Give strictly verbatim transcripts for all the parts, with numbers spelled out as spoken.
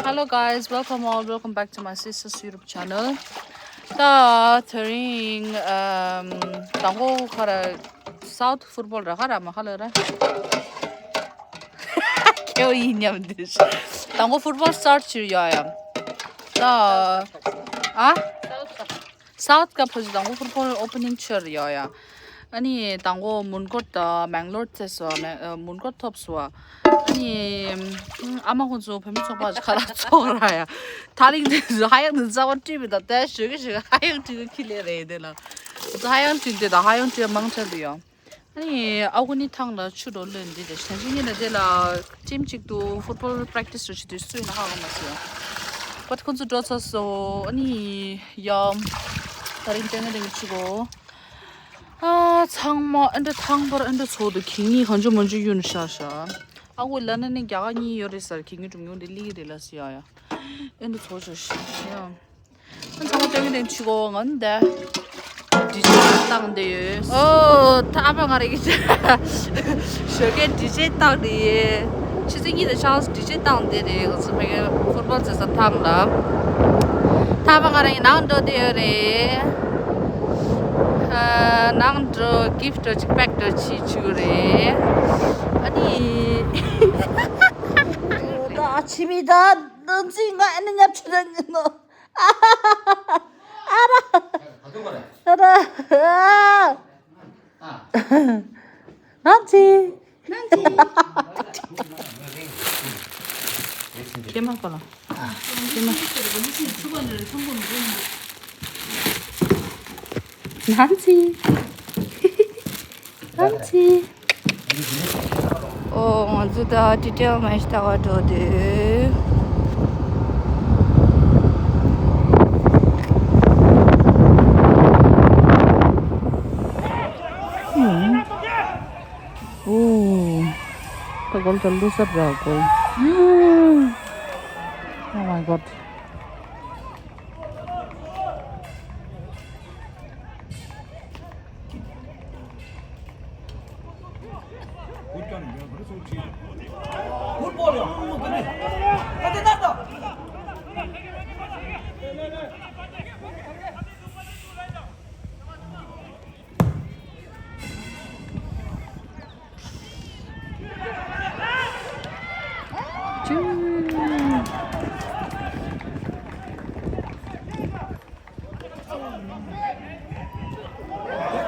Hello guys, welcome all, welcome back to my sister's YouTube channel. ད་དེ་རིང་ཨམ་དང་པོ་ཁ་ར་South football ར་ཁ་ར་མ་ཁ་ལ་ར་ཁེའོ་ཡིན་མཉམ་དུ་དང་པོ་football start བྱེད་ཡོད་ཡ། ད་ཨ། South ག་ཕོ་ཟི་དང་པོ་football opening ཆེར་ཡོད་ཡ། ཨ་ནི་དང་པོ་མུན་སྐོར་དང་མེང་ལོར་ཚེ་སོ་མེ་ཨ་མུན་སྐོར་ཐོབ་སོ། ཨ་ནི་ཨ་མ་ཁོང་ཚོ་བོད་མི་ཚོགས་པ་ཁ་ལག་ཚོགས་ར་ཡ། ད་རིང་དེ་ཚོ་ཧ་ཡང་ནི་རྩ་བ་བཀྲུས་མི་དང་དེ་ཞོ་གི་ཞོ་གི་ཧ་ཡང་བཀྲུས་གི་ཁི་ལེ་རེད་དེ་ལ། ཚོ་ཧ་ཡང་བཀྲུས་དེ་དང་ཧ་ཡང་བཀྲུས་མང་ཆེ་འདུག་ཡ། ཨ་ནི་ཨ་ཁུ་ནི་ཐང་ལ་ཆུ་འགྲོ་ལོན་འདི་དེ་ཞན་ཞིང་ངེད་ལ་དེ་ལ་team་གཅིག་ཏུ་football practice་རུ་ཆུ་དུས་སུ་ཡིན་ན་ཧ་གོ་མ་སོང་། But་ཁོང་ཚོ་འགྲོ་ཚར་སོང་། ཨ་ནི་ཡ་ད་རིང་ཏེང་ཏེང་ཆུ་གོ། ཨ་ཚང་མ་ཨ་འདྲ་ཐང་པར་ཨ་འདྲ་ཚོགས་འདུག་གི་ངའི་གང་བྱུང་མང་བྱུང་ཡུན་ཤར་ཤར། ཨ་ཁུ་ལ་ན་ནི་རྒྱ་ག་གཉིས་ཡོད་རེད་ཟེར་གི་ངའི་གྲུང་ཡོང་དེ་ལི་རེད་ལ་སི་ཡ་ཡ། ཨ་འདྲ་ཚོགས་ཤར་ཤར་ཡ། ཚང་མ་ཏེང་ཏེང་ཆུ་གོ་ང་འདི་ཌི་ཇེ་བཏང་བསྡད་ཡོད། ཨོ་ད་ཨ་ཕ་ང་རེ་གི་ཞོགས་ཀས་ཌི་ཇེ་བཏང་བསྡད་ཡོད། ཆུ་ཚོད་གཉིས་དང་ཆང་ཌི་ཇེ་བཏང་བསྡད་རེད། ང་ཚོ་ཕ་གི་ཕུཊ་བོལ་རྩེད་ས་ཐང་ལ། ད་ཨ་ཕ་ང་རེ་གི་ནང་འགྲོ་བསྡད་ཡོད་རེད། ཨ་ནང་འགྲོ་གིཕ་ཊི་འགྲོ་ཅིག་པེག་འགྲོ་ཅིག་བྱེད་རེད། ཨ་ནི་ད་ཨ་ཆི་མི་ད་ནང་ཚིག་ང་ཨ་ནི་ཉབ་ཆུ་ར་ཉིན་ནོ། ཨ་ར། ཨ་ར། ཨ་ཚི། ཁྱེད་མ་པ་ལ། ཁྱེད་མ། ནང་ཚི། ཨམ་ཆི། ཨོ་ང་ཚོ་ད་ཌི་ཊེལ་མེ་ཆི་ལྟ་བར་འགྲོ་དུས། ཨོ་ད་གོལ་ད་ལུ་སར་ར་གོལ། Oh my God.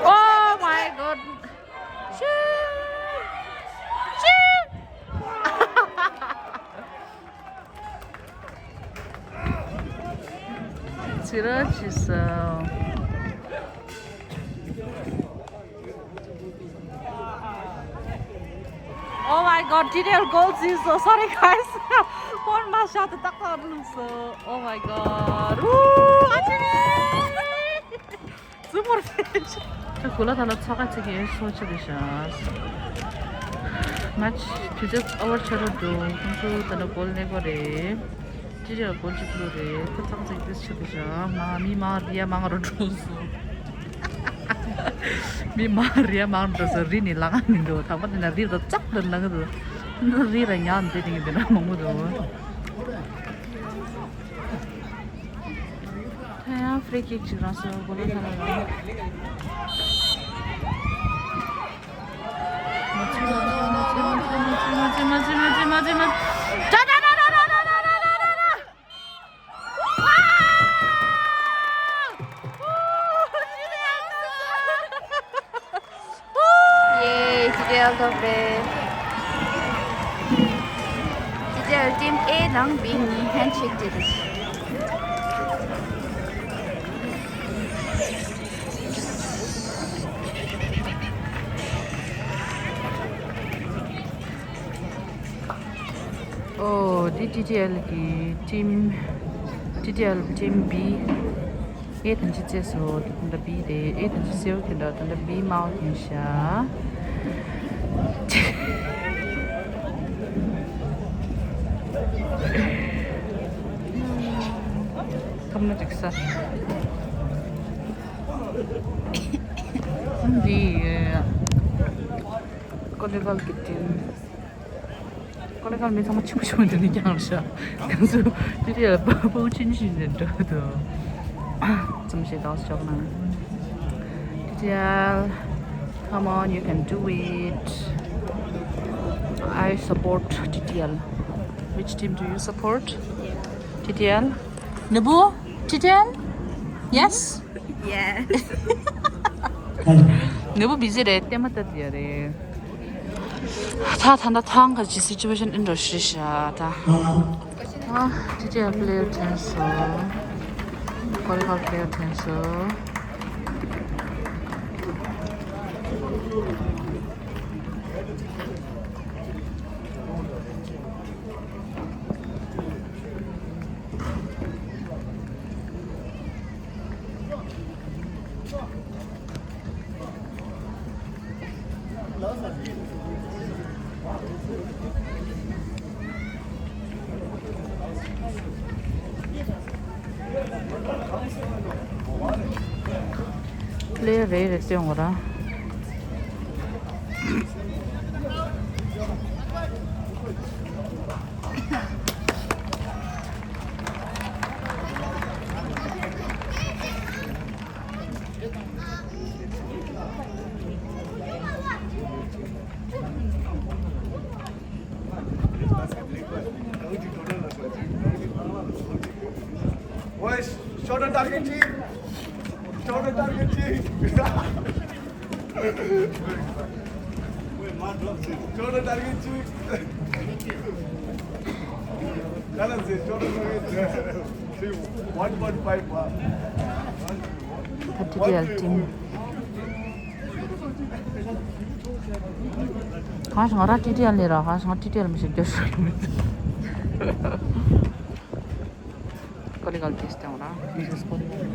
Oh my God. ཚི་ར་ཆི་ས། Oh my God, ཌི་ཊེལ་གོལ་ཟིན་སོང་། Sorry guys. ཕོན་མ་ཤ་དུ་ཏག་ཏག་རུལ་སོང་། Oh my God. Woo! ཨ་ཅི། Super fish. ད་གོ་ལ་ད་ལ་ཚ་ཁ་ཚིག་གི་སོ་ཆ་དེ་ཤ། Match དུས་ཚོད་ཨ་བར་ཆ་རོ་འགྲོ། ཁོང་ཚོ་ད་ལ་གོལ་ནས་གོ་རེད། ཅི་རེད་གོལ་གཅིག་བླུགས་རེད། ཁོ་ཚང་ཚིག་དེ་ཆ་དེ་ཤ། མ་མི་མ་རི་ཡ་མང་རོ་འགྲོ་སོང་། མི་མང་རི་ཡ་མང་འགྲོ་སོང་། རི་ནི་ལ་ཁ་མི་འགྲོ། དང་པོ་དེ་ན་རི་ར་ཙག་ཏུ་ལངས་འདུག་རི་ར་ཉག་འདི་དེ་གི་འདི་ན་མང་པོ་འདུག་ད་ཡང་ཕི་རི་ཀིག་ཅིག་རང་སོ་གོ་ལ་ཐ་ན་རང་། ཡེ། ཅི་ཊེལ་ཐོབ་པས། ཅི་ཊེལ་ཊིམ་ཨེ་དང་བི་གཉིས་ཧན་ཆེག་བྱེད་དུ། ཨོ། འདི་ཊི་ཊི་ཨེལ་གི་ཊིམ། ཊི་ཊི་ཨེལ་ཊིམ་བི། ཨེ་ཐམས་ཅད་རྩེས་སོ། དེ་འདྲ་བི་རེད། ཨེ་ཐམས་ཅད་སེའུ་དེ་འདྲ་དེ་འདྲ་བི་མའོ་ཡིན་ཤག་ཁམ་ན་ཅིག་ས། འདི་ཀོ་ལི་ཝལ་གི་ཊིམ། ཀོ་ལི་གྷལ་མི་ཚང་མ་ཆེན་པོ་ཆེན་པོ་འདི་ནས་ཀྱང་རེད་ཤག་ཁོང་ཚོ་ཊི་ཊི་ཨེལ་པ་པོ་ཆུང་ཆུང་ཞིག་འདྲ་འདུག་ཙམ་ཞིག་དག་ཆོག་ན། ཊི་ཊི་ཨེལ, come on, you can do it. I support ཊི་ཊི་ཨེལ. Which team do you support? ཊི་ཊི་ཨེལ. ནུ་བོ། ཊི་ཊི་ཨེལ། Yes. Yes. ནུ་བོ་བི་ཟི་རེད། ལྟད་མོ་ལྟ་དེ་ཡ་རེད། ད་ད་ད་ཐང་ག་ཅི་སི་ཅུ་ཨེ་ཤན་ཨིན་འགྲོ་ཤི་ཤ་ད། ཨ་ཊི་ཊི་ཨེལ་པི་ལེ་ཡར་ཐོན་སོང་། ཀོ་ལི་གྷལ་པི་ལེ་ཡར་ཐོན་སོང་། པི་ལེ་ཡར་རེ་རེ་སྟོན་དགོས་ར། Boys, shot on target, team. Shot on target, team. Shot on target, team. Balance, shot on target. One point five. ཊི་ཊི་ཨེལ་ཊིམ། གང་ཞིག་ང་རང་ཊི་ཊི་ཨེལ་ལ་ར། གང་ཞིག་ང་ཊི་ཊི་ཨེལ་མི་ཤེས་རྒྱུ་ཞིག་ཡོད་མི་འདུག་ཀོ་ལི་གྷལ་ཊིམ་སྟེང་ར། མི་ཤེས་ཀོ་ལི་གྷལ།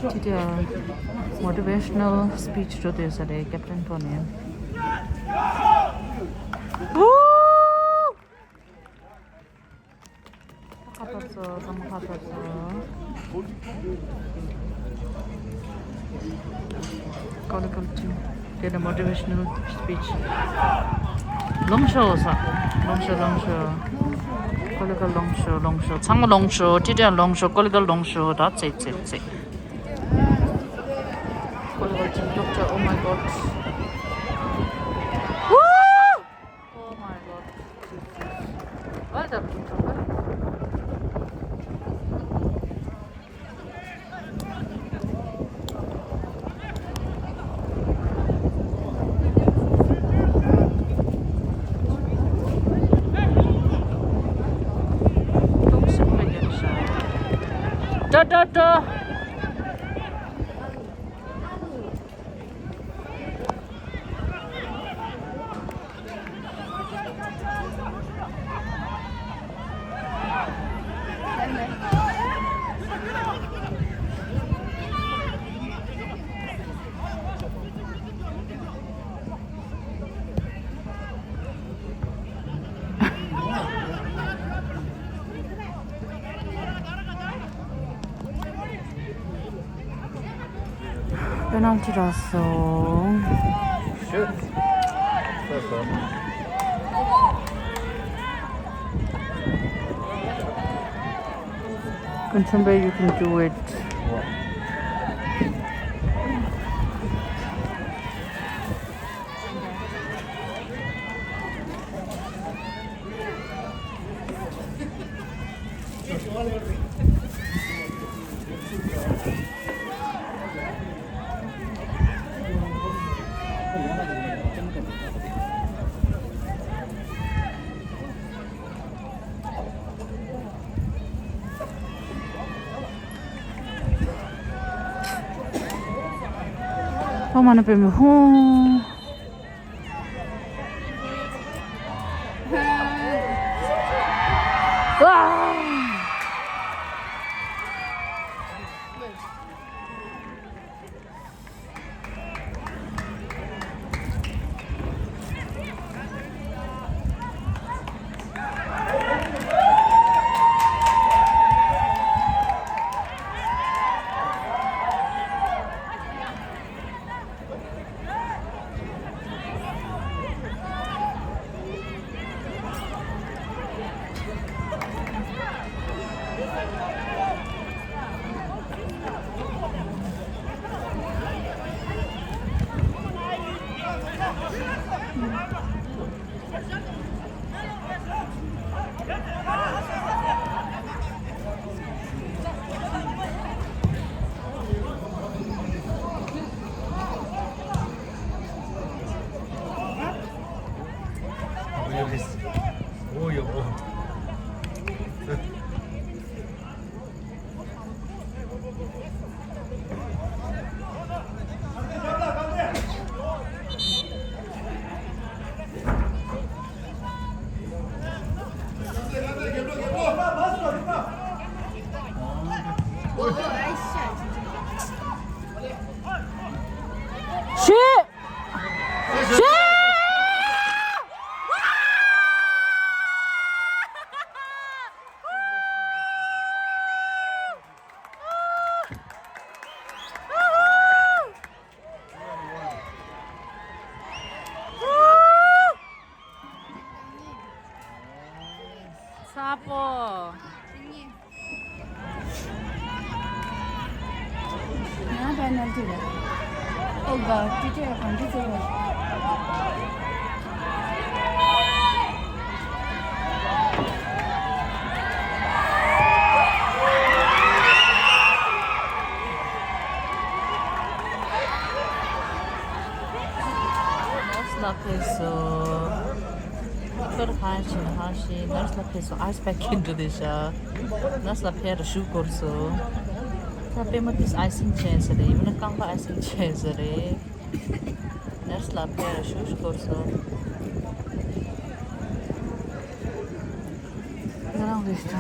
ཊི་ཊི་ཨེལ་མོ་ཊི་ཝེ་ཤ་ནལ་སི་པི་ཆི་འགྲོ་སྡོད་ས་རེད། ཀེབ་ཊན་པོ་ནས། ཁ་ཐོར་སོང་། ཚང་མ་ཁ་ཐོར་སོང་། ཀོ་ལི་གྷལ་ཊིམ། དེ་ནས་མོ་ཊི་ཝེ་ཤ་ནལ་སི་པི་ཆི། ལོངས་ཤོག་ཟེར། ལོངས་ཤོག་ལོངས་ཤོག་ཀོ་ལི་གྷལ་ལོངས་ཤོག་ལོངས་ཤོག་ཚང་མ་ལོངས་ཤོག་ཊི་ཊི་ཨེལ་ལོངས་ཤོག་ཀོ་ལི་གྷལ་ལོངས་ཤོག་ད་ཙེ་ཙེ་ཙེ། ཀོ་ལི་གྷལ་ཊིམ་ཀྱོག་ཀྱོག Oh my God. Woo! Oh my God. Well done. Da, da, da. པེ་ནལ་ཊི་རག་སོང་། Shoot. So, so. Kunchumbe, you can do it. ཐོག་མ་ནས་པེ་མི་ཧོ། ཝའོ། ཚ་པོ། ང་པེ་ནལ་ཊི་རེད། ཨོ་ག་ཊི་ཊི་གང་ཅི་ཟེར་བ། ནར་སི་ལགས་ཕེབས་སོང་། ཁོར་ཧང་ཤིང་ཧང་ཤིང་ནར་སི་ལགས་ཕེབས་སོང་། ཨའི་སི་པེག་གིན་འགྲོ་བསྡད་ཤག་ནར་སི་ལགས་ཕེབས་ར་ཞུ་སྐོར་སོང་། ད་པད་མ་དེས་ཨའི་སིང་བྱས་ཟེར་རེད། ཡིན་ན་རྐང་པ་ཨའི་སིང་བྱས་ཟེར་རེད། ནར་སི་ལགས་ཕེབས་ར་ཞུ་སྐོར་སོང་། ང་རང་རེད་ཤག